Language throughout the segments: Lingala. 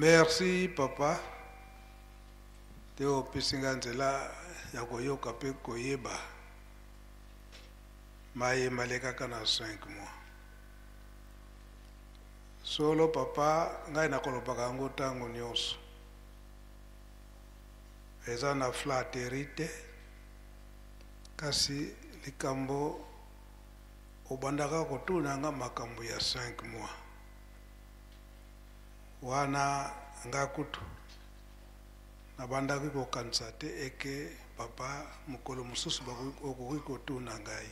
Merci papa te opesi nga nzela ya koyoka mpe koyeba maye malekaka na 5 mois. Solo papa, ngai nakolobaka yango ntango nyonso, eza na flatterie te, kasi likambo obandaka kotuna nga makambo ya 5 mois wana, nga kutu nabandaki kokanisa te eke papa mokolo mosusu okoki kotuna ngai.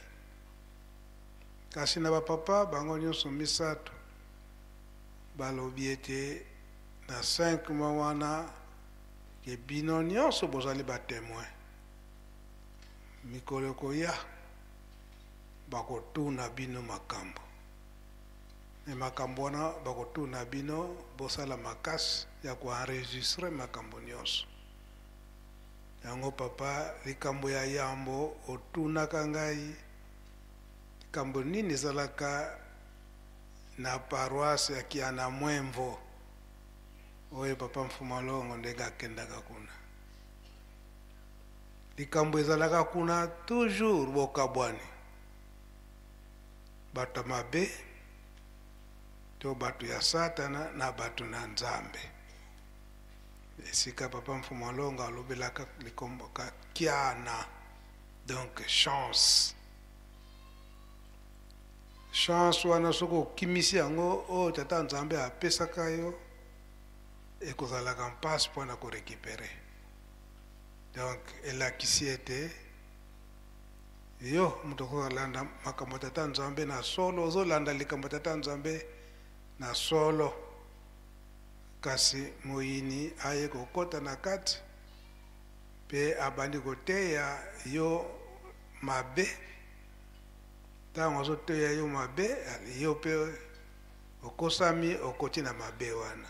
Kasi na bapapa bango nyonso misato balobi ete na 5 mois wana ke bino nyonso bozali batemoin, mikolo ekoya bakotuna bino makambo, me makambo wana bakotuna bino bosala makasi ya koenregistre makambo nyonso yango. Papa, likambo ya yambo otunaka ngai, likambo nini ezalaka na paroisse ya Kiana Mwemvo, oyo papa Mfumalongo ndenge akendaka kuna, likambo ezalaka kuna toujours bokabwani, bato ya mabe to bato ya Satana na bato na Nzambe. Esika papa Mfumalongo alobelaka likombo ka Kiana, donc chance. Chance wana soki okimisi yango oyo tata Nzambe apesaka yo, ekozalaka mpasi mpona korécupérer. Donc elakisi ete yo moto okolanda makambo ya tata Nzambe na solo, ozolanda likambo ya tata Nzambe na solo, kasi moyini aye kokɔta na kati mpe abandi koteya yo mabe. Ntango azoteya yo mabe, yo mpe okosami, okoti na mabe wana.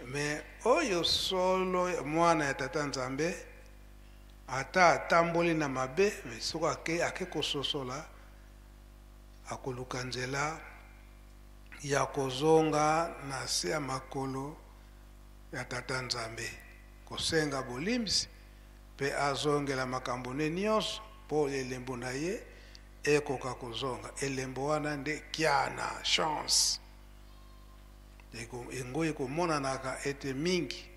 Me oyo solo mwana ya tata Nzambe, ata atamboli na mabe, me soki ake kososola, akoluka nzela ya kozonga na se ya makolo ya tata Nzambe, kosenga bolimbisi mpe azongela makambo ne nyonso mpo elembo na ye ekoka kozonga. Elembo wana nde kiana, chance. Yango ekomonanaka ete mingi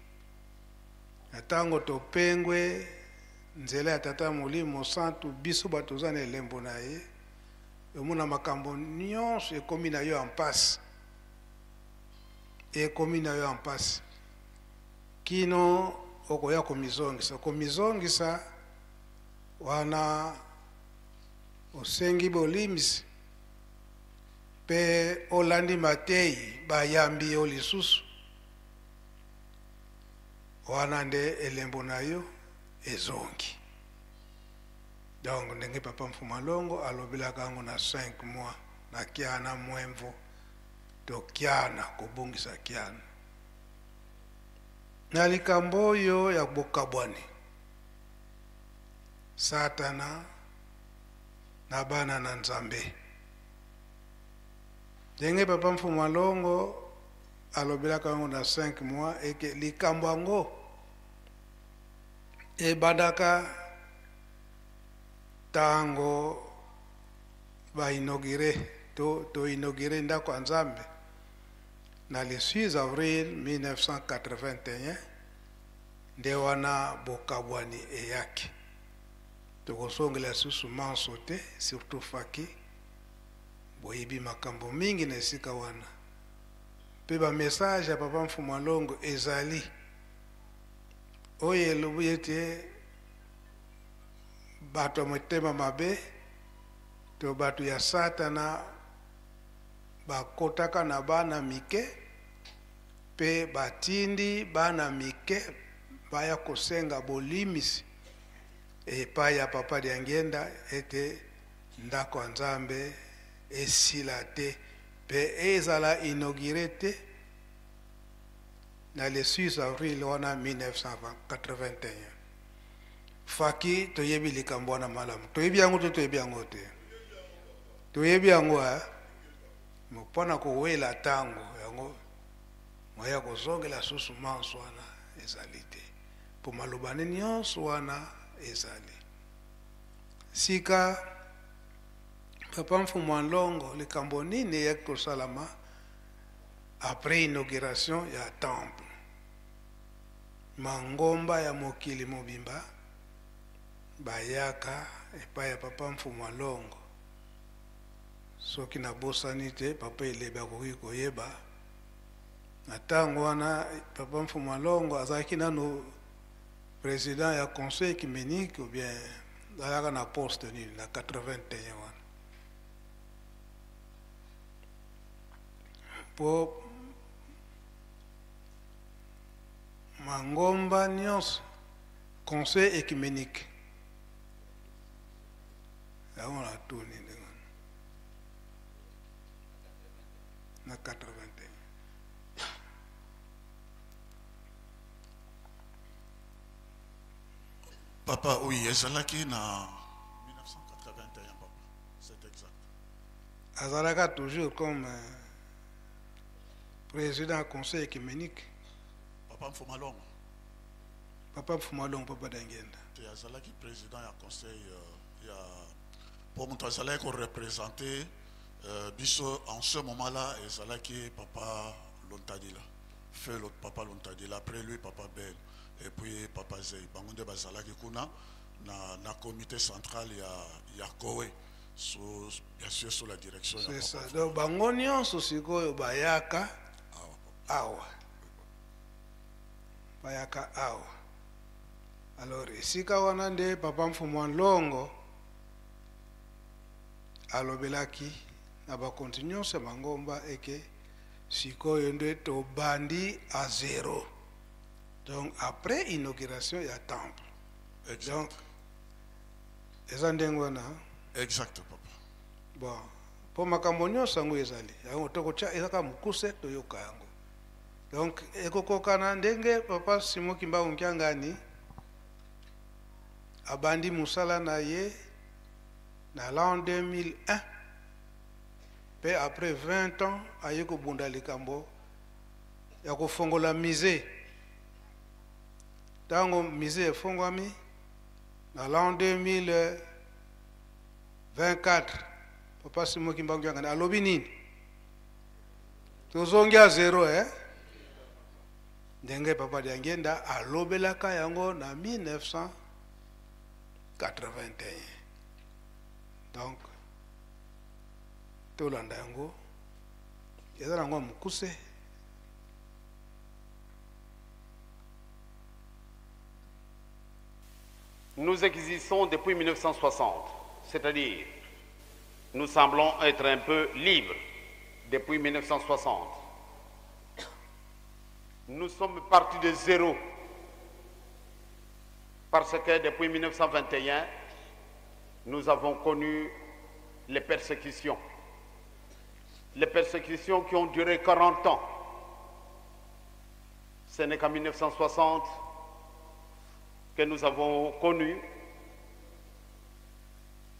na ntango topengwe nzela ya tata Molimo Santu, biso bato toza na elembo na ye, omona makambo nyonso ekomi na yo ya mpasi, ekomi na yo ya mpasi kino okoya komizongisa. Komizongisa wana, osengi bolimbisi mpe olandi matei, bayambi yo lisusu, wana nde elembo na yo ezongi. Donc ndenge papa Mfumalongo alobelaka yango na 5 mois na Kiana Mwemvo to Kiana, kobongisa Kiana. Na likambo oyo ya bokabwani Satana na bana na Nzambe, ndenge papa Mfumalongo alobelaka yango na 5 mois, eke likambo yango ebandaka ntango bainaugure to toinaugure ndako ya Nzambe na le 6 avril 1981. Nde wana bokabwani eyaki. Tokosongela susu manso te, surtout faki boyebi makambo mingi na esika wana, mpe bamessage ya papa Mfumalongo ezali oyo elobi ete bato ya motema mabe to bato ya Satana bakotaka na bana mike mpe batindi bana mike baya kosenga bolimisi epai ya papa Diangienda ete ndako ya Nzambe esila te mpe ezala inauguré te na le 6 avril wana 1981. Faki toyebi likambo wana malamu, toyebi yango te, toyebi yango te, toyebi yango mpona kowela ntango yango. Moyen ya kozongela susu manso wana ezali te, mpo maloba ne nyonso wana ezali sika. Papa Mfumu a Nlongo, likambo nini eyaki kosalama après inauguration ya temple? Mangomba ya mokili mobimba bayaka epai ya Papa Mfumu a Nlongo. Soki nabosani te, Papa Elebe akoki koyeba. Na ntango wana Papa Mfumu a Nlongo azalaki nano président ya conseil œcuménique ou bien azalaka na poste nini na 81 wana, mpo mangomba nyonso conseil œcuménique yango natuni ndenge wana na 81. Papa, oui, ezalaki na 1981, papa. C'est exact. Azalaka toujours comme président conseil œcuménique. Papa Mfumalongo. Papa Mfumalongo, Papa Dangenda. Te, azalaki président ya conseil ya po moto azalaki koreprésente biso en ce moment là ezalaki Papa Lontadila, feu le Papa Lontadila, après lui Papa Ben et puis Papa Zei. Bango nde bazalaki kuna na comité central ya Kowe, sous, bien sûr, sous la direction ya C'est Papa ça. Mfumalongo. Donc bango nyonso sikoyo bayaka awa, papa. Awa bayaka awa. Alors esika wana nde Papa Mfumu a Nlongo alobelaki na bakonti nyonso ya mangomba eke sikoyo nde tobandi à zéro, donc après inauguration ya temple. Exact. Donc eza ndenge wana. Exact, papa. Bon, mpo makambo nyonso yango ezali yango tokotya eza kaka mokuse, toyoka yango. Donc ekokokana ndenge Papa Simon Kimbangu Kiangani abandi mosala na ye na l'an 2001, mpe après 20 ans aye kobunda likambo ya kofongola musée. Ntango musée efongwami na l'an 2024, Papa Simon Kimbangu Kiangani alobi nini? Tozongi a zéro, eh? Ndenge Papa Diangenda alobelaka yango na 1981. Donc tolanda yango, eza nango ya mokuse. Nous existons depuis 1960, c'est-à-dire nous semblons être un peu libres depuis 1960. Nous sommes partis de zéro parce que depuis 1921, nous avons connu les persécutions. Les persécutions qui ont duré 40 ans. Ce n'est qu'en 1960 que nous avons connu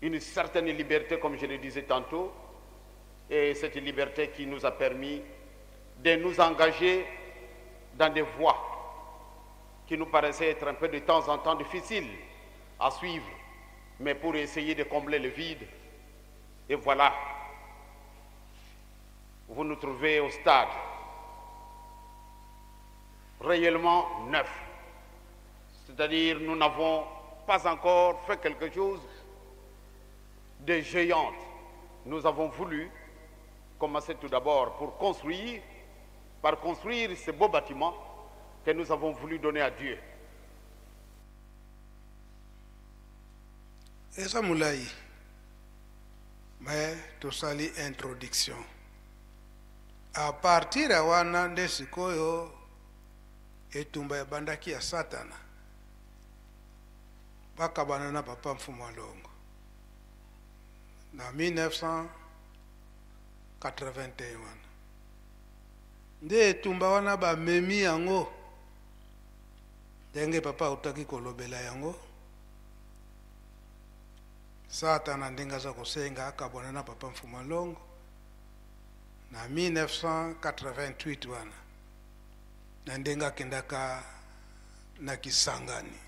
une certaine liberté, comme je le disais tantôt, et cette liberté qui nous a permis de nous engager dans des voies qui nous paraissaient être un peu de temps en temps difficiles à suivre, mais pour essayer de combler le vide. Et voilà, vous nous trouvez au stade réellement neuf. C'est-à-dire, nous n'avons pas encore fait quelque chose de géant. Nous avons voulu commencer tout d'abord pour construire, par construire ce beau bâtiment que nous avons voulu donner à Dieu. Eza molai, mais tosali introduction. À partir ya wana nde sikoyo etumba ebandaki ya Satana bakabana na Papa Mfumu Alongo na 1981. Wana nde etumba wana bamemi yango ndenge papa autaki kolobela yango. Satana ndenge aza kosenga akabwana na Papa Mfumu Alongo na 1988 wana. na ndenge akendaka na Kisangani.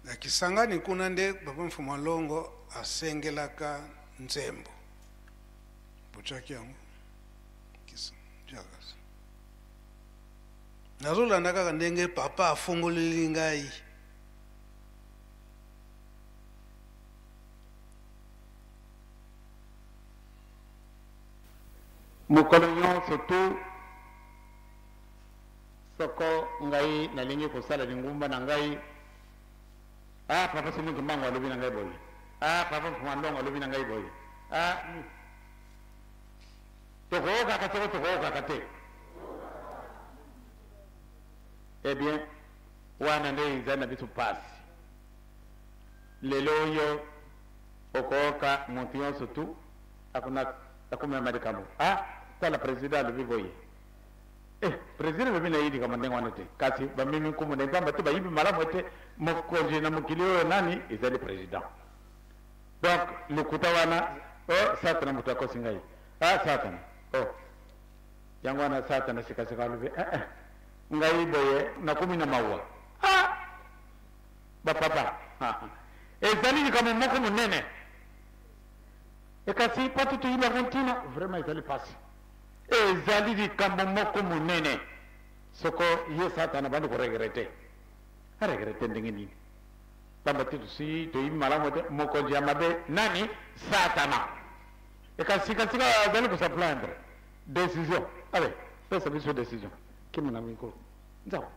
Na Kisangani kuna nde Papa Mfuma Longo asengelaka nzembo. Botiaki yango nazolanda kaka ndenge papa afongoleli ngai. Mokolo nyonso tu soko ngai nalingi kosala lingumba na ngai, ah, papa Simon Kimbangu alobi na ngai boye, ah, papa Mfuma Ndongo alobi na ngai boye, ah, tokoyokaka soko tokoyokaka te. Eh bien, wana nde ezali na biso pasi lelo oyo. Okoyoka moto nyonso tu akona akomema likambo, ah, tala president alobi boye. Eh, president alobi na ye likambo ndenge wana te, kasi bamemi nkumu na ye pamba te bayibi malamu ete mokonzi na mokili oyo nani ezali president. Donc lokuta wana, oh, satana moto akosi ngai, ah, satana, oh, yango wana satana sikasika alobi, eh, eh, ngai boye nakomi na mawa, ah, bapapa, ezali likambo moko monene. Ekasi mpo toyibi yango ntina vraiment ezali mpasi, ezali likambo moko monene. Soko ye satana abandi koregrete, aregrete ndenge nini? Pamba te tosi toyibi malamu te mokonzi ya mabe nani? Satana. Ekasi sikasika azali kosa plaindre décision, ale pesa biso décision kima na mikolo nzao.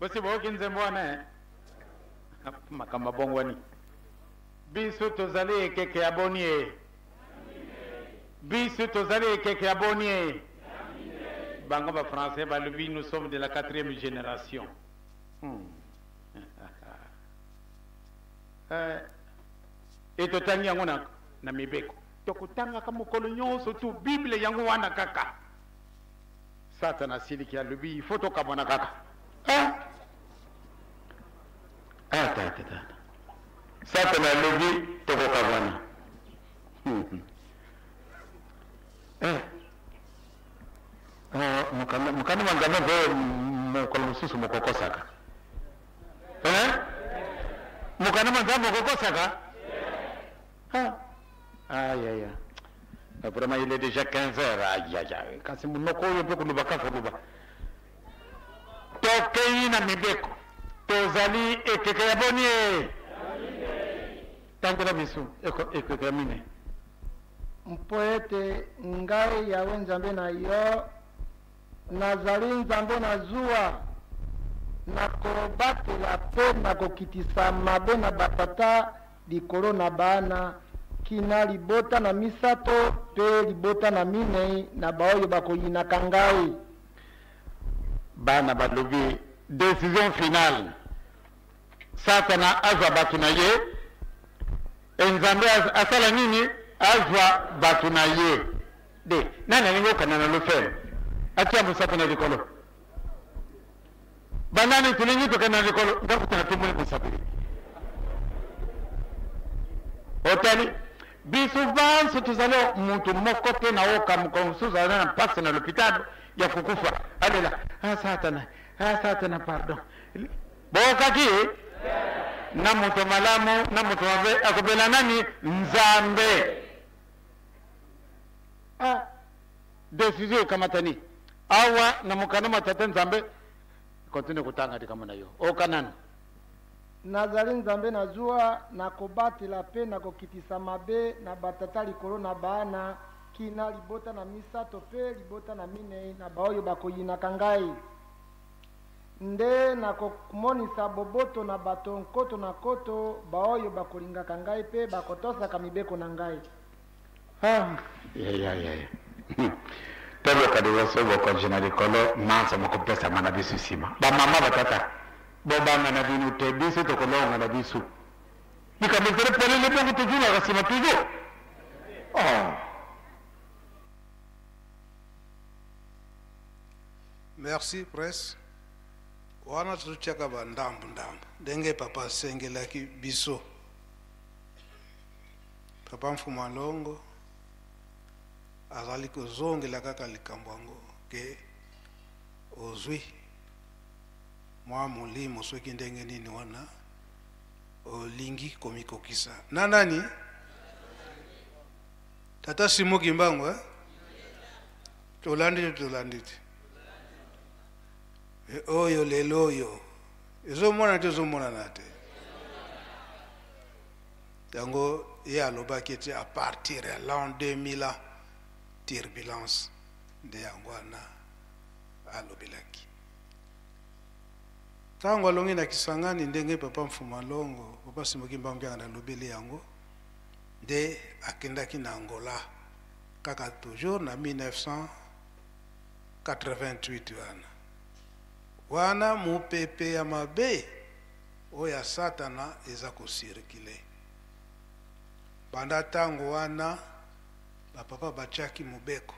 Bosi boyoki nzembo wana eh? Makambo abongwani. Biso tozali ekeke ya boni e? Biso tozali ekeke ya boni e? Bango ba français balobi nous sommes de la quatrième génération. Eh, e totangi yango na Na mibeko. Tokotangaka mokolo nyonso tu Bible yango wana kaka. Satana asiliki alobi il faut tokabwana kaka. Eh? Ah, ta, ta, ta. Satana alobi tokokabwana. Eh. Oh, mokanda mokanda mwa Nzambe mpe mokolo mosusu mokokosaka. Eh? Mokanda mwa Nzambe mokokosaka? Ah. Aïe, aïe, aïe. Vraiment, il est déjà 15 heures. Aïe, aïe, aïe. Kasi monoko oyo mpe koloba kaka koloba. Tokei na mibeko. Tozali ekeke ya boni e? Tangela biso ekeke ya mine. Mpo ete ngai Yawe Nzambe na yo, nazali Nzambe na zuwa, nakobatela mpe nakokitisa mabe na batata likolo na bana, kina libota na misato mpe libota na minei na baoyo bakoyinaka ngai. Bana balobi decision finale, Satana azwa bato na ye e Nzambe asala nini? Azwa bato na ye. De nani alingi okanda na lufelo atia mosapi na likolo? Banani tolingi tokende na likolo? Nga kutu natomboli mosapi. Otali biso banso tozali moto moko te na oka mokolo mosusu aza na mpasi na lopitalo ya kokufa alela ah, satana ah, satana pardon. Boyokaki na moto malamu na moto mabe akobela nani? Nzambe. Ah, decision ekamatani awa na mokanda mwa Tata Nzambe. Continue kotanga likambo na yo oka nanu. Nazali Nzambe na zuwa, nakobatela mpe nakokitisa mabe na batata likolo na bana, kina libota na misato mpe libota na minei na baoyo bakoyinaka ngai. Nde nakomonisa boboto na bato nkoto na nkoto baoyo bakolingaka ngai mpe bakotosaka mibeko na ngai. Ah, ya, ya, ya. Toluka liboso bokonzi na likolo, manso mokopesama na biso nsima. Bamama, batata, bobanga na bino te, biso tokolonga na biso. Likambo ezali polele, bongo tozongaka nsima toujours. Oh. Merci presse. Wana tozotiaka ba ndambu ndambu ndenge papa asengelaki biso. Papa Mfuma Longo azali kozongela kaka likambo yango ke ozwi mwa molimo soki ndenge nini wana olingi komikokisa na nani? Tata Simon Kimbangu eh? Tolandi te, tolandi te. E oyo lelo oyo ezomonana te, ezomonana te. Yango ye alobaki ete à partir ya l'an 2000 ans turbulence nde yango wana alobelaki. Ntango alongi na Kisangani, ndenge papa Mfuma Longo, papa Simon Kimbangu Kiangani alobeli yango, nde akendaki na Angola kaka toujours na 1988 wana. Wana mopepe ya mabe oyo ya Satana eza kocircule. Banda ntango wana bapapa batiaki mobeko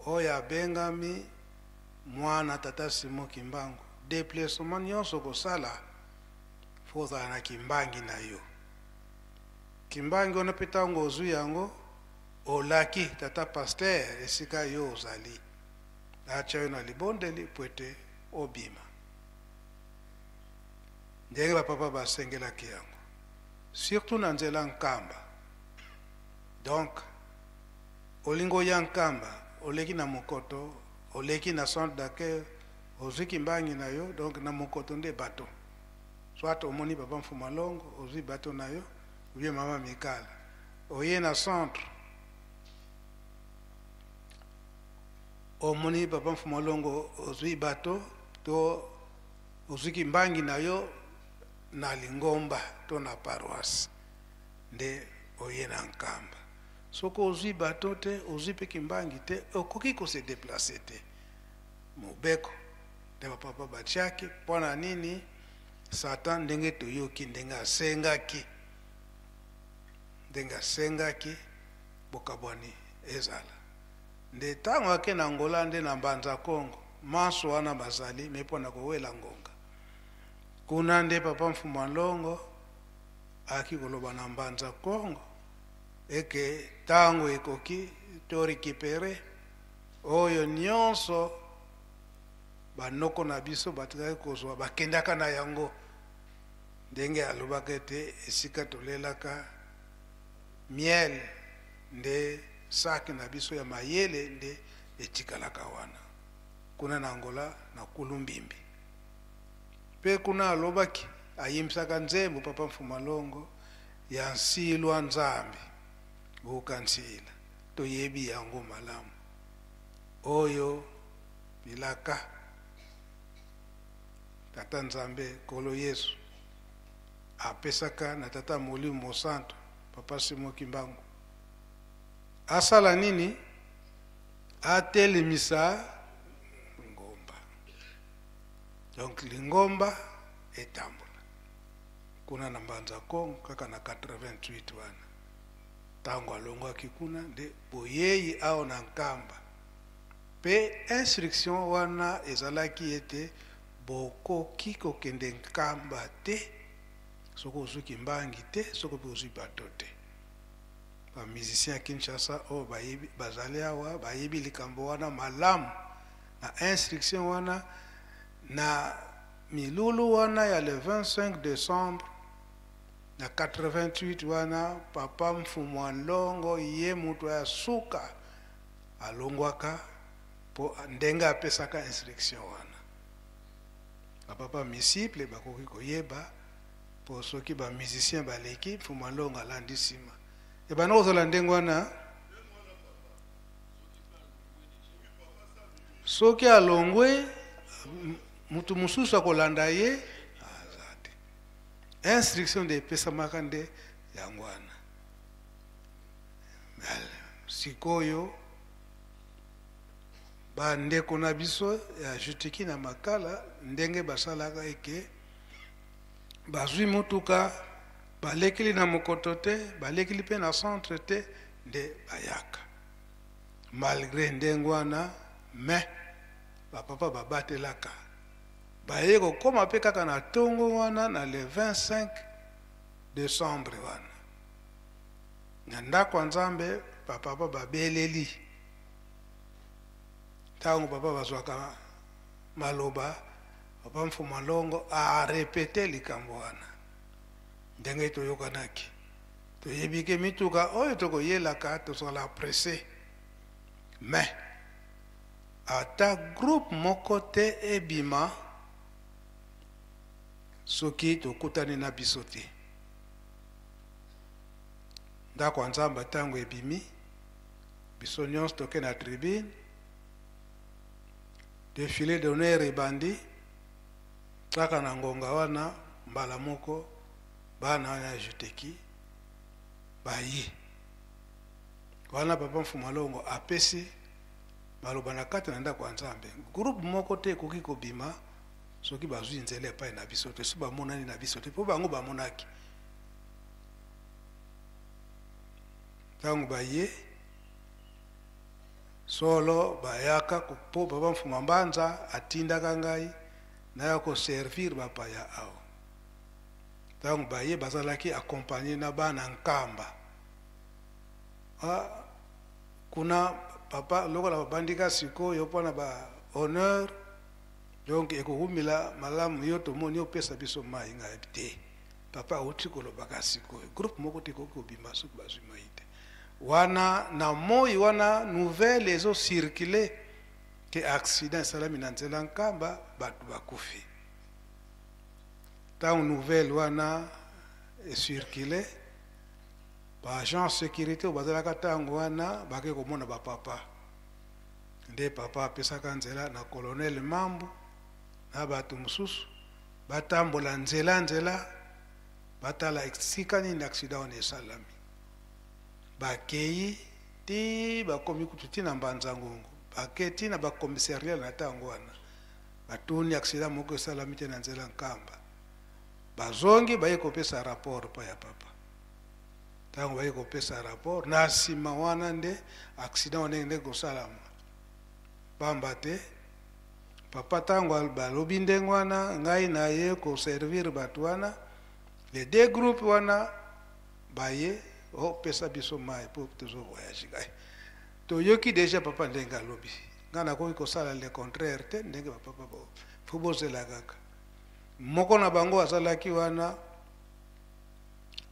oyo abengami mwana tata Simon Kimbangu, deplacement nyonso kosala fo ozala na kimbangi na yo. Kimbangi wana mpe ntango ozwi yango olaki tata pasteur esika yo ozali, atya yo na libondeli po ete obima. Ndenge bapapa basengelaki yango, surtout na nzela Nkamba. Donc olingi oya Nkamba, oleki na Mokoto, oleki na centre d'accueil, ozwi kimbangi na yo, donc na Mokoto nde bato. Soit omoni papa Mfuma Longo, ozwi bato na yo, ou bien mama Mikala. Oye na centre, omoni papa Mfuma Longo, ozwi bato, to ozwi kimbangi na yo na lingomba to na paroisse, nde oye na Nkamba. Soki ozwi bato te, ozwi pe kimbangi te, okoki ko se déplacer te. Mobeko nde bapapa batiaki mpo na nini? Satan ndenge toyoki ndenge asengaki. Ndenge asengaki bokabwani ezala. Nde ntango ake na Angola nde na Mbanza Kongo, manso wana bazali me mpo na kowela ngonga. Kuna nde Papa Mfumu Alongo ayaki koloba na Mbanza Kongo eke ntango ekoki to récupérer oyo nyonso banoko na biso batikaki kozwa, bakendaka na yango. Ndenge alobaka ete esika tolelaka miel nde saki na biso ya mayele nde etikalaka wana kuna na Angola na Kulumbimbi. Mpe kuna alobaki, ayimbisaka nzembo Papa Mfumalongo ya nsilwa Nzambe buka nsila, toyebi yango malamu oyo bilaka Tata Nzambe Nkolo Yesu apesaka na Tata Molimo Mosantu Papa Simon Kimbangu asala nini? Atelemisa lingomba. Donc lingomba etambola kuna na Mbanza Kongo kaka na 88 wana ntango alongwaki kuna nde boyei awa na Nkamba. Mpe instruction wana ezalaki ete bokoki kokende Nkamba te soki ozwi Kimbangi te, soki mpe ozwi bato te. Ba musiciens ya Kinshasa oyo bayebi, bazali awa bayebi likambo wana malamu na instruction wana na milulu wana ya le 25 décembre na 88 wana Papa Mfumu Alongo ye moto ya suka alongwaka po ndenge apesaka instruction wana. Ba papa misiple bakoki koyeba po soki ba musiciens baleki Mfumu Alongo alandi nsima. Ebanda kozala ndenge wana. Soki alongwe mutu mosusu akolanda ye aza te. Instruction nde epesamaka nde yango wana. Sikoyo bandeko na biso ya Jutiki na Makala ndenge basalaka eke bazwi motuka balekeli na mokoto te, balekeli mpe na centre te, nde bayaka malgré ndenge wana, mais bapapa babatelaka baye kokóma mpe kaka na ntongo wana na le 25 décembre wana na ndako ya Nzambe. Bapapa babeleli ntango papa bazwaka maloba, Papa Mfumu Alongo arepete likambo wana ndenge toyokanaki. Toyebi ke mituka oyo tokoyelaka tozala presse, mais ata groupe moko te ebima soki tokutani na biso te. Ndako ya Nzambe ntango ebimi, biso nyonso toke na tribune, défilé d'honneur ebandi kaka na ngonga wana. Mbala moko bana wana ya Juteki baye wana, Papa Mfumu Alongo apesi maloba na kati na ndako ya Nzambe: groupe moko te ekoki kobima soki bazwi nzela epai na biso te, soki bamonani na biso te. Mpo bango bamonaki ntango baye solo bayaka mpo Papa Mfuma Mbanza atindaka ngai naya koservir bapaya awa. Ntango baye bazalaki accompagné na bana Nkamba. Ah, kuna papa lokola babandika sikoyo mpona ba honneur, donc ekowumila malamu. Yo tomoni opesa biso mai, ngai te. Papa auti kolobaka sikoyo groupe moko te ekoki kobima soki bazwi mai te. Wana na moi wana nouvelle ezocircule ke accident esalami na nzela Nkamba, bato bakufi. Ntango nouvelle wana ecircule, baagent sécurité oyo bazalaka ntango wana bake komona bapapa. Nde papa apesaka nzela na colonel Mambu na bato mosusu batambola nzela nzela, batala esika nini accident wana esalami. Bakei ti bakomi kutu ti na Mbanza Ngungu, bake ti na bacommissariat na ntango wana, batuni accident moko esalami te na nzela Nkamba. Bazongi, baye kopesa rapport pa ya papa. Ntango baye kopesa rapport na nsima wana nde accident wana ndenge kosalama. Pamba te papa ntango balobi ndenge wana, ngai naye koservir bato wana, les deux groupes wana baye opesa biso mai mpo tozo voyage. Ngai toyoki deja papa ndenge alobi, ngai nakoki kosala le contraire te ndenge bapapa fo bozela kaka. Moko na bango azalaki wana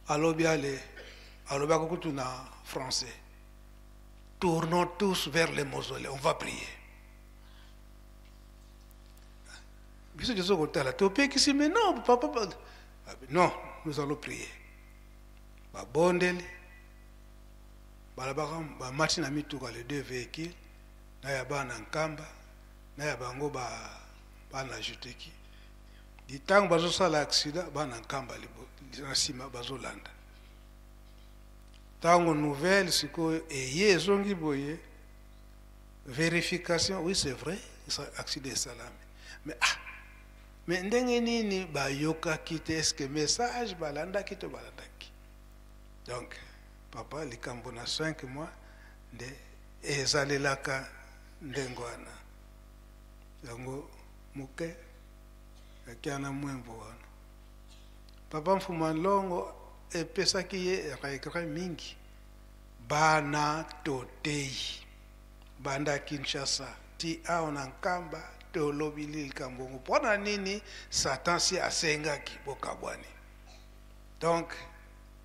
alobi, ale alobaki kutu na français: "Tournons tous vers le mausolée, on va prier." Biso tozo kotala, topekisi, mais non papa, non, nous allons prier. Babondeli, balabaka, bamati na mituka, les deux véhicules, na ya bana Nkamba na ya bango bana Juteki. Ntango bazosala accident, bana Nkamba na nsima bazolanda. Ntango nouvelle sikoyo eye, ezongi boye, vérification, oui, c'est vrai, accident esalami, mais ah, mais ndenge nini bayokaki te? Est ce que message balandaki to balandaki? Donc papa, likambo na 5 mois nde ezalelaka ndenge wana. Yango moke yakia na mwembo wana, papa Mfuma Longo epesaki ye regret mingi. Bana totei banda Kinshasa ti awa na Nkamba, tolobili likambo yango. Mpo na nini? Satan si asengaki bokabwani. Donc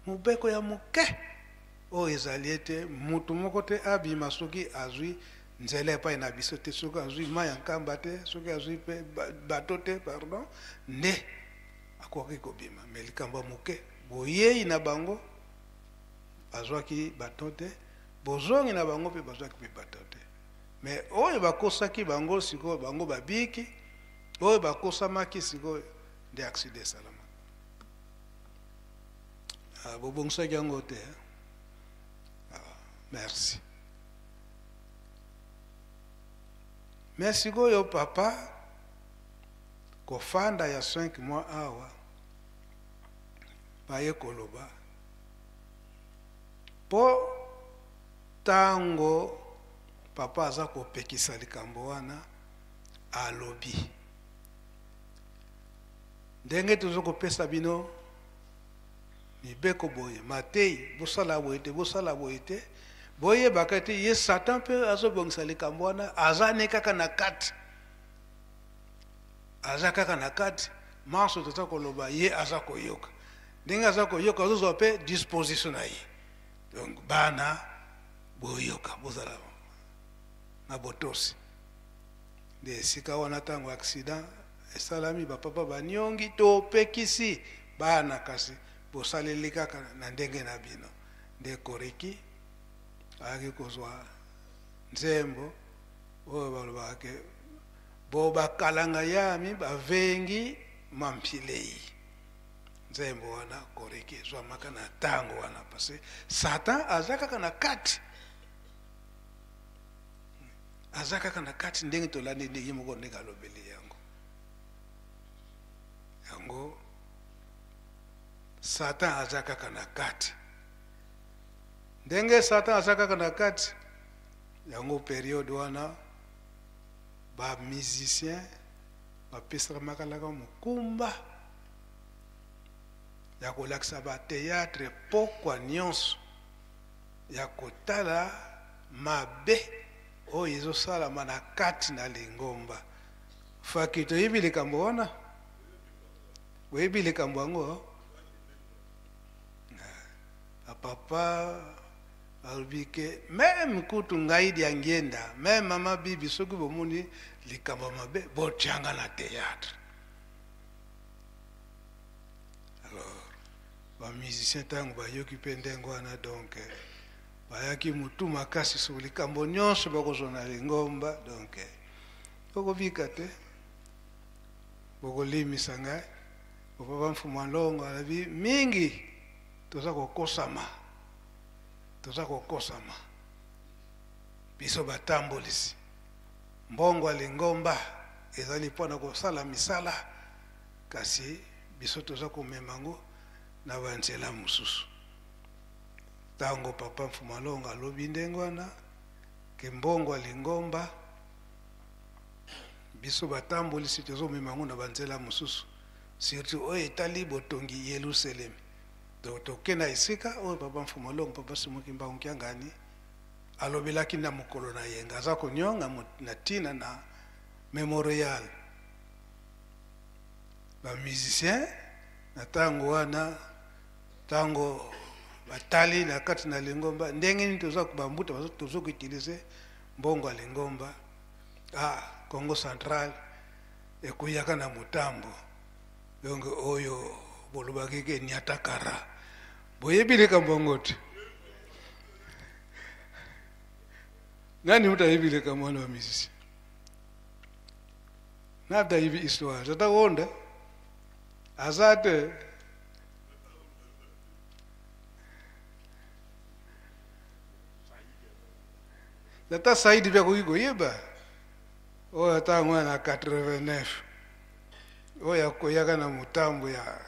mobeko ya moke oyo ezali ete motu moko te abima soki azwi nzela epai na biso te, soki azwi mai ya Nkamba te, soki azwi mpe bato te, pardon, nde akoki kobima. Me likambo ya moke, boyei na bango bazwaki bato te, bozongi na bango mpe bazwaki mpe bato te. Me oyo bakosaki bango sikoyo, bango babiki. Oyo bakosamaki sikoyo nde accident esalama. Ah, bobongisaki yango te? Ah, merci. Me sikoyo papa kofanda ya 5 mois awa, baye koloba mpo ntango papa aza kopekisa likambo wana, alobi ndenge toza kopesa bino mibeko boye, matei, bosala boye te, bosala boye te, boyebaka ete ye Satan mpe azobongisa likambo wana. Aza ne kaka na kati, aza kaka na kati. Manso toza koloba, ye aza koyoka. Ndenge aza koyoka, azozwa mpe disposition na ye. Donc bana, boyoka, bozala na botosi. Nde esika wana, ntango accident esalami, bapapa baniongi, topekisi bana, kasi bosaleli kaka na ndenge na bino. Nde koriki ayaki kozwa nzembo oyo balobaka ke bo bakalanga yami bavengi mampilei. Nzembo wana koriki ezwamaka na ntango wana, parce Satan aza kaka na kati, aza kaka na kati. Ndenge tolandi, ndenge moko, ndenge alobeli yango, yango Satan aza kaka na kati. Ndenge Satan aza kaka na kati yango, période wana bamusicien bapesakamaka mokumba ya kolakisa bathéâtre pokwa nyonso, ya kotala mabe oyo ezosalama na kati na lingomba. Faki toyebi likambo wana, oyebi likambo yango. Bapapa balobi ke même kutu ngai Diangienda, même mama Bibi, soki bomoni likambo mabe, botianga na théâtre. Alors bamusicien ntango bayoki mpe ndenge wana, donc bayaki motu makasi. So likambo nyonso bakozwa na lingomba, donc bokobika te, bokolimisa ngai. Bopapa Mfumu Longo alobi mingi, toza kokosama, toza kokosama biso batambolisi. Mbongo ya lingomba ezali mpona kosala misala, kasi biso toza komema yango na banzela mosusu. Ntango papa Mfumalongo alobi ndenge wana ke mbongo ya lingomba biso batambolisi tozomema yango na banzela mosusu, surtout oyo etali botongi Yelusalemi. Donc toke na esika oyo papa Mfumalongo, papa Simon Kimbangu Kiangani alobelaki na mokolo na yenga, aza konyonga na tina na memorial. Ba musiciens na tango wana, tango batali na kati na lingomba ndenge nini toza bambuta tozo koutilize mbongo ya lingomba. Congo Central ekuyaka na motambo, donc oyo bolobaki ke niatakara, boyebi likambo yango te. Nani moto ayebi likambo wana wa musicien? Nata ayebi histoire tata wonda aza te. Tata Saidi mpe akoki koyeba oyo ata yango na 89 oyo akweyaka na motambo ya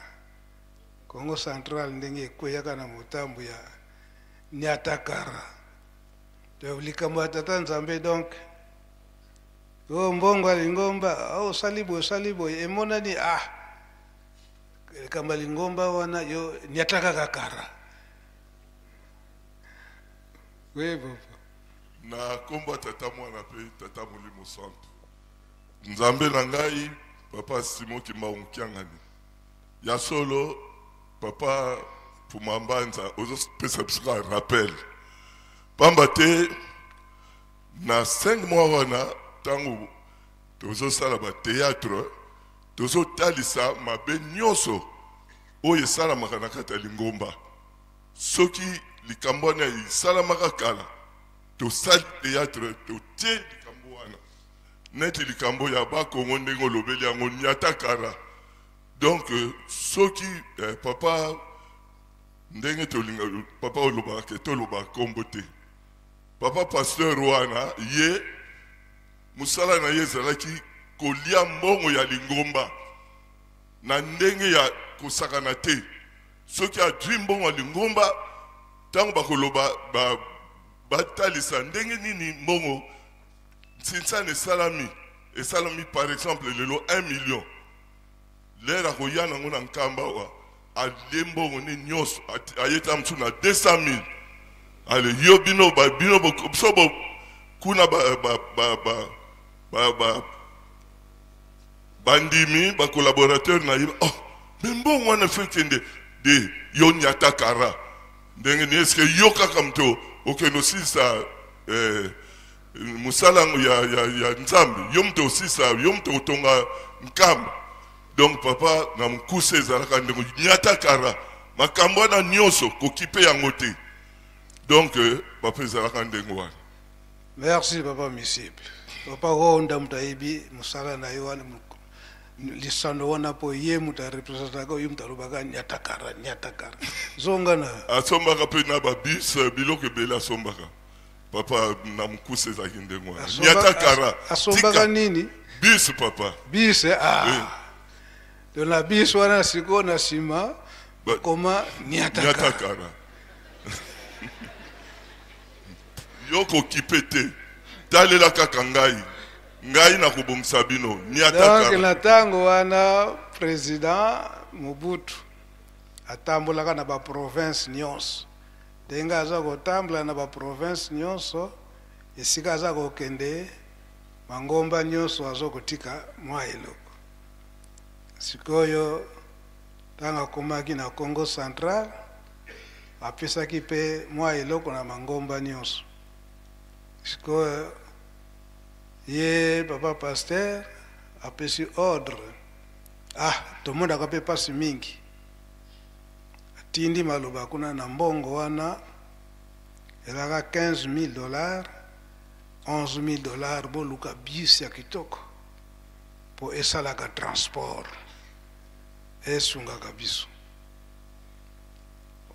Congo Central, ndenge ekweyaka na motambo ya Niatakara. Donc likambo ya tata Nzambe, donc oyo mbongo ya lingomba, oh, osali boye, osali boye, emonani likambo ya lingomba wana yo niatakaka kara. Oui, papa. Na kombo ya tata mwana pe tata molimo santu, Nzambe na ngai papa Simon Kimbangu Kiangani, ya solo papa Puma Mbanza ozopesa biso kaka rappel, pamba te na 5 mois wana ntango tozosala ba théâtre, tozotalisa mabe nyonso oyo esalamaka na kati ya lingomba. Soki likambo wana esalamaka kala, tosali théâtre, totie likambo wana neti likambo ya Bakongo ndenge olobeli yango niatakara. Donc soki papa ndenge tolinga papa olobaka ke tolobaka kombo te, papa pasteur wana ye mosala na ye ezalaki kolia mbongo ya lingomba na ndenge ya kosakana te. Soki azwi mbongo ya lingomba, ntango bakoloba batalisa ndenge nini mbongo nsinsana esalami, esalami par exemple lelo 1 million, lere akoya nango na nkamba awa alie mbongo ne nyonso, ayeta mosusu na 200 000. Ale yo bino ba, bino bo, so bo, kuna ba, ba, ba, ba, ba, ba, bandimi ba collaborateur na ye, oh, mais mbongo wana fe kende de yo nyata kara ndenge ni, est-ce que yo kaka moto okende osilisa mosala ya Nzambe, yo moto osilisa, yo moto otonga nkamba. Donc papa na mokuse ezalaka ndenge nyata kara makambo wana nyonso kokipe yango te. Donc papa ezalaka ndenge wana. Merci papa Misible. Papa Honda moto ayebi mosala na ye wana, lisano wana po ye moto arepresentaka, ye moto alobaka nyatakara nyatakara. Zonga na asombaka pe na ba bus, biloko ebele asombaka. Papa na mokuse ezalaki ndenge wana. Nyatakara. Asombaka Tika. nini? Bus papa. Bus, ah. Oui. Donc na bus wana sikoyo na nsima Ba- koma nyatakara. Nyatakara. Yo kokipe te, talela kaka ngai, ngai nakobongisa bino. Nyatakara. Donc na ntango wana président Mobutu atambolaka na ba province nyonso. Ndenge aza kotambola na ba province nyonso, esika aza kokende mangomba nyonso aza kotika mwa eloko. Sikoyo ntango akomaki na Congo Central, apesaki pe mwa eloko na mangomba nyonso. Sikoyo ye papa pasteur apesi ordre, tomonaka pe pasi mingi. Atindi maloba kuna na mbongo wana ezalaka 15 000 dollars, 11 000 dollars, boluka bus ya kitoko po esalaka transport esungaka biso.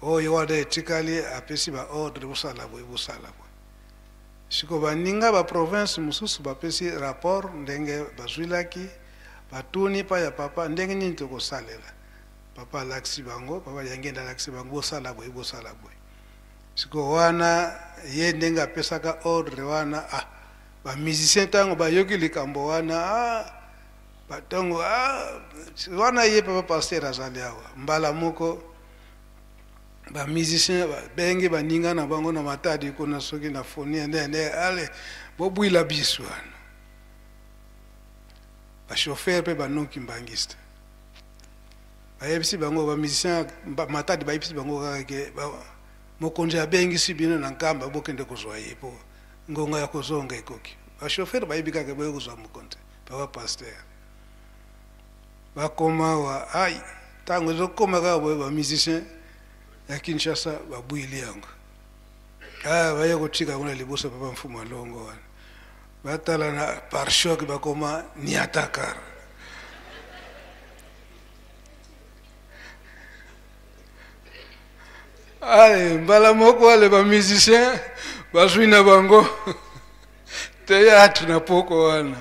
Oyo wana etikali apesi ba ordre bosala boye, bosala boye. Siko baninga ba province mosusu bapesi rapport ndenge bazwilaki, batuni pa ya papa ndenge nini tokosalela. Papa alakisi bango, papa Yangenda alakisi bango bosala boye, bosala boye. Sikoyo wana ye ndenge apesaka ordre wana, ah, ba musiciens ntango bayoki likambo wana, ah, batango, ah, wana ye papa pasteur azali awa, mbala moko ba musiciens babengi baninga na bango na Matadi kuna, soki na foni nde nde, ale bobwila biso wana. Ba chauffeur pe ba non kimbanguiste bayebisi bango, ba musiciens Matadi bayebisi bango kaka ke mokonzi abengisi bino na Nkamba, bokende kozwa ye po ngonga ya kozonga ekoki. Ba chauffeur bayebi kaka boye kozwa mokonzi papa pasteur. Bakoma wa ai tango ezokoma kaka boye, ba musiciens ya Kinshasa babwili yango. Ah, baye kotika yango na liboso papa Mfumu Alongo wana. Batala na pare-choc bakoma niatakar. Ale mbala moko ale ba musiciens bazwi na bango théâtre na poko wana.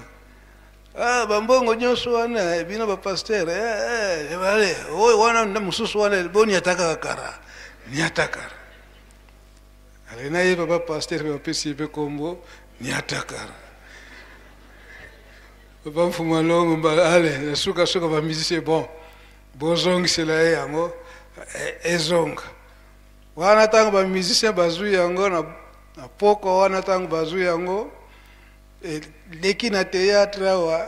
Ah, bambongo nyonso wana eh, bino ba pasteur eh, eh, ale oyo wana nda mosusu wana boni atakaka kara niatakara. Ale na ye papa pasteur pe bapesi ye pe kombo niatakara. Papa Mfumu Alongo mbala ale na suka suka ba musicien bon bozongisela ye yango ezonga wana. Ntango ba musicien bazwi yango na poko wana, ntango bazwi yango eleki na théâtre awa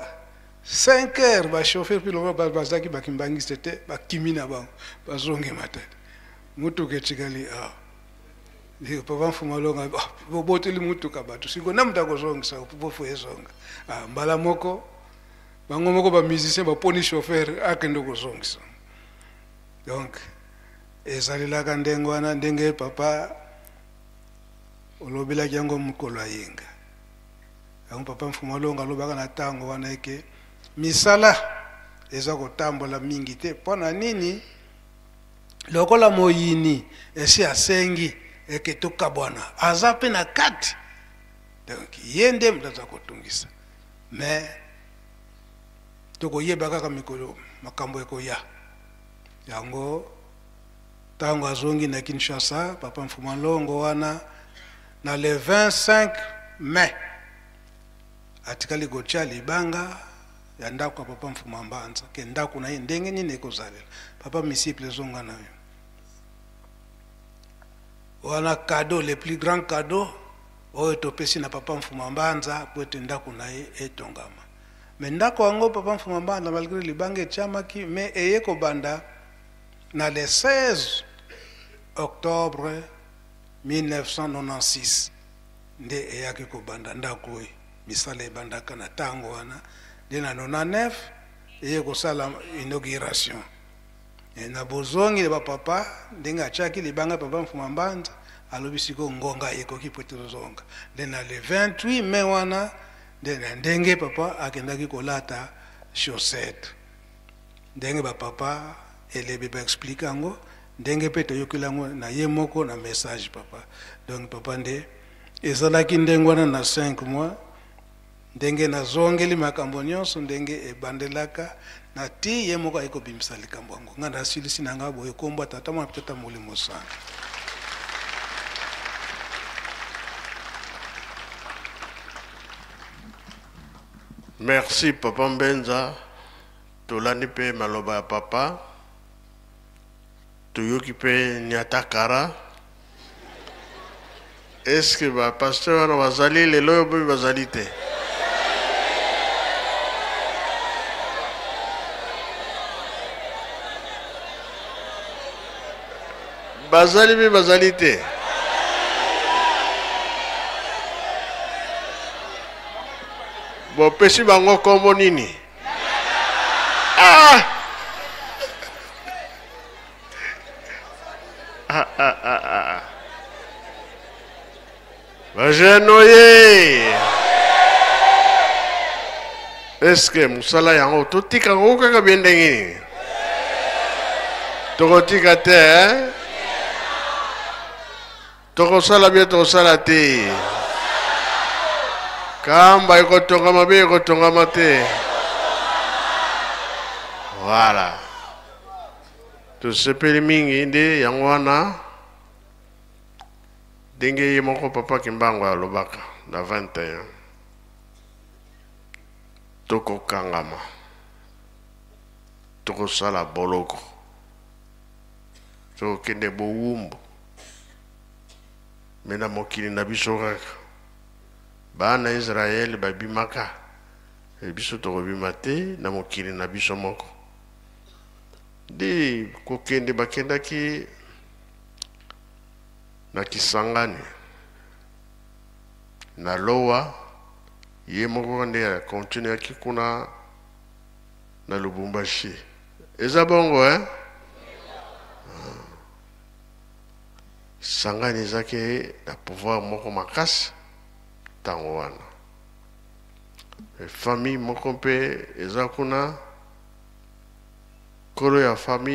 5 heures, ba chauffeur mpe lokola bazalaki bakimbangiste te, bakimi na bango bazongi Matadi, mutuka etikali awa. Papa Mfumu Alongo boboteli mutuka bato, sikoyo na moto akozongisa bofu ezonga. Ah, mbala moko bango moko ba musicien baponi chauffeur akende kozongisa. Donc ezalelaka ndenge wana, ndenge papa olobelaki yango mokolo ayenga yango. Papa Mfumu Alongo alobaka na ntango wana eke misala eza kotambola mingi te. Mpo na nini? Lokola moyini esi asengi eke tokabwana, aza mpe na kati, donc ye nde moto aza kotungisa. Mais tokoyeba kaka mikolo makambo ekoya yango. Ntango azongi na Kinshasa papa Mfumu Alongo wana na le 25 mai, atikali kotia libanga ya ndako ya papa Mfumu Mbanza, ke ndako na ye ndenge nini ekozalela. Papa misiple ezonga na yo wana, cadeau le plus grand cadeau oyo topesi na papa Mfumu Mbanza po ete ndako na ye etongama. Mais ndako yango papa Mfumu Mbanza, malgré libanga etiamaki, mais eye kobanda na le 16 octobre 1996 nde eyaki kobanda ndako oyo. Misala ebandaka na ntango wana nde na 99 eye kosala inauguration. E na bozongi na bapapa, ndenge atiaki libanga papa Mfumu Mbanza alobi sikoyo ngonga ekoki po ete tozonga, nde na le 28 mai wana nde na ndenge papa akendaki kolata chaussette, ndenge bapapa elebe baexplike yango, ndenge mpe toyokeli yango na ye moko na message papa. Donc papa nde ezalaki ndenge wana na 5 mois, ndenge nazongeli makambo nyonso ndenge ebandelaka na ti ye moko aye kobimisa likambo yango. Ngai nasilisi na ngai boye, kombo tata mwana tata molimo santu. Merci papa Mbenza, tolandi mpe maloba ya papa, toyoki mpe niatakara. Est-ce que ba pasteur wana bazali lelo oyo mpe bazali te? Bazali mpe bazali te? Bopesi bango kombo nini? Ah! Ah, ah, ah, ah. Bajeune oye! Est-ce que mosala yango totika yango kaka bien ndenge nini? Tokotika te, hein? Tokosala bien, tokosala te. Kamba ekotongama bien, ekotongama te. Voilà. Tosepeli mingi nde yango wana. Ndenge ye moko papa Kimbangu alobaka na 21, tokokangama, tokosala boloko, tokokende bowumbu, me na mokili na biso kaka. Bana Israele babimaka, e biso tokobima te na mokili na biso moko. Nde kokende bakendaki na Kisangani na Lowa, ye moko nde akontinuaki kuna na Lubumbashi. Eza bongo eh? Kisangani ezaki na pouvoir moko makasi ntango wana. Famille moko mpe eza kuna, nkolo ya famille.